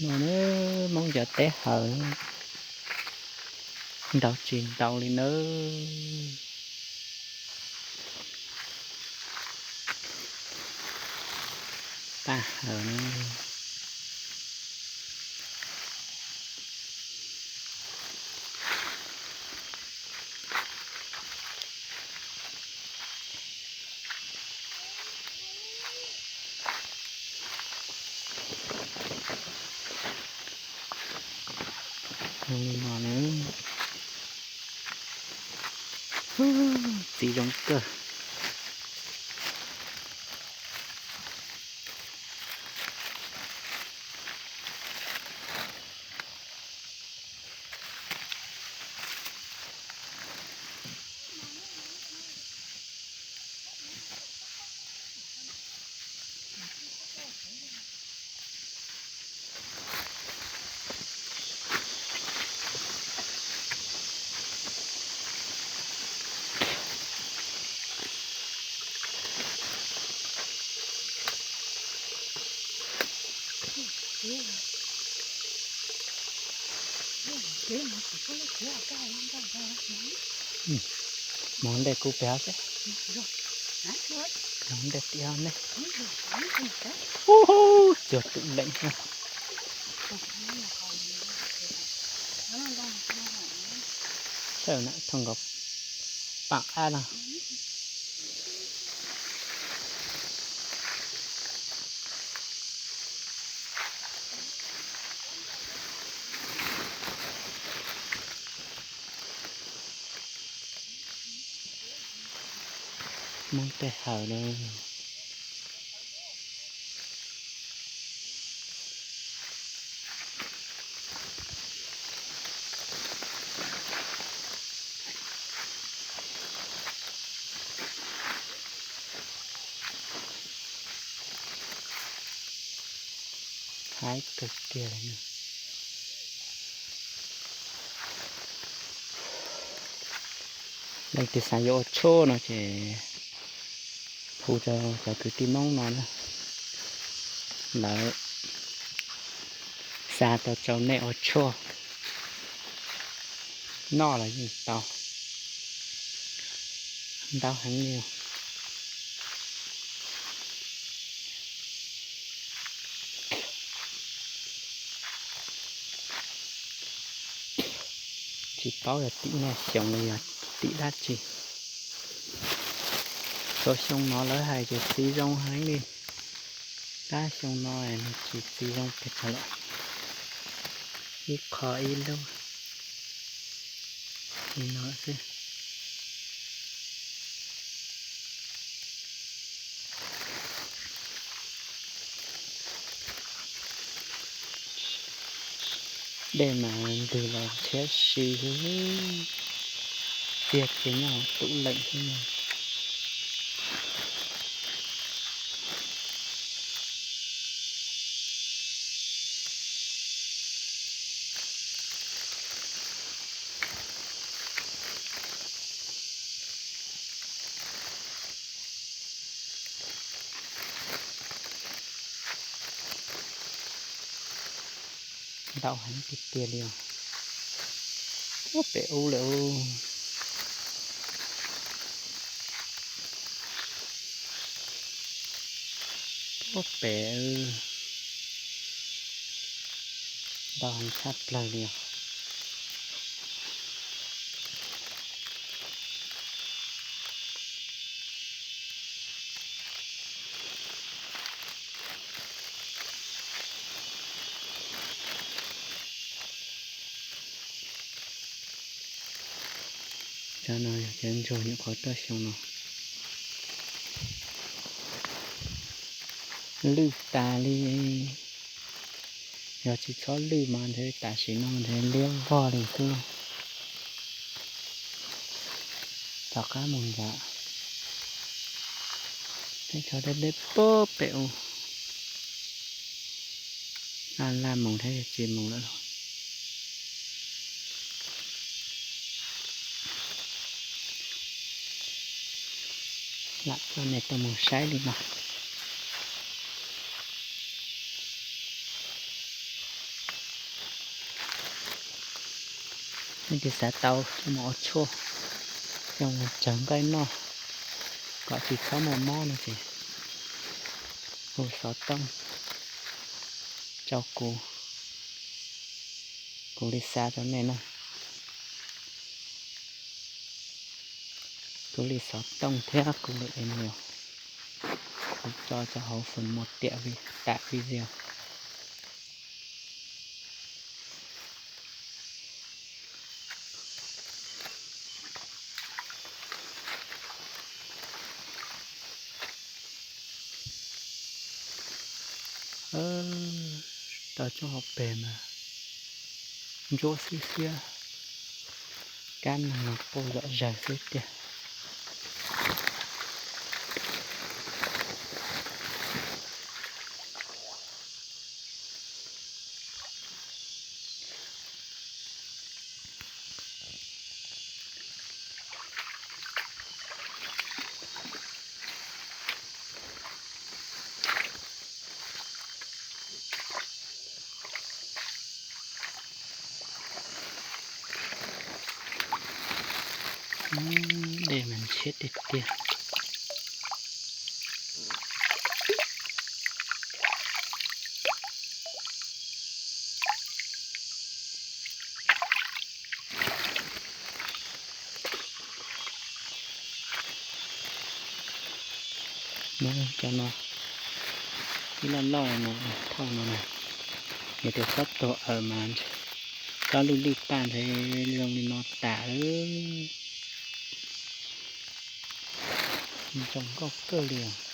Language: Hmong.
No na, Hmoob cov teb hawm nrau tsis ntau li nawb. Paj hawm na. Li no na, txiv zoo kawg. Mov ntej kuv pem xwb. Mov ntej tiag ne. Ub, cuag tus leem xwb. Thaum nkaus pam ab no. Hmoob tej hawm na. Haib kawg kiag li. Leej twg xav yuav ua tshuaj no ces hu rau cov kwv tij Hmoob no na, lawv xa tau rau nej ua tshuaj noj los yeej tau, ntau heev li. Tsis paub yog tim nej xyoo los yog tim dab tsi. Txhua xyoo no lawv hais tias txiv zoo heev li, tab xyoo no nws tsis txiv zoo pes tsawg lawm, ib qho ib lub li no xwb. Dej mas ntws los ntshiab si, tiag tiag nyob hauv tus leem xwb no. Ntau heev tiag tiag li os. Ub, pem ub lawm. Ub, pem ntau heev tshaj plaws li os. Cov no yog cov ntsuag nyuam qhuav tuaj xyoo no. Lwj tas li. Yog tsis txhob lwj mas ntshe tam sim no ntshe liab vog li xwb lauj. Rov qab mus nram teb chaws deb deb puag pem ub. Laj laj mus thiab tsis mus lawm lauj. Lam coj nej tuaj mus saib li no. Leej twg xav tau coj mus ua tshuaj, coj mus tsawg nqaij noj, kom tsis txhob muaj mob no ces hu xov tooj rau kuv, kuv li xa rau nej na. Kuv li xov tooj thiab kuv li email, kuv tso rau hauv phần mô tả vi-, tả video. Tau tsob hauv pes mas ntsuab xiab xiab, kab no quaj zom zaws xwb tiag. Dej mas ntshiab tiag tiag. Muab cov no, ib loj loj no, thauj no na, yog tias txhob tuag aws mas txhob lwj lwj paj ntshe zoo li no tas lawm. Zoo nkauj kawg li os.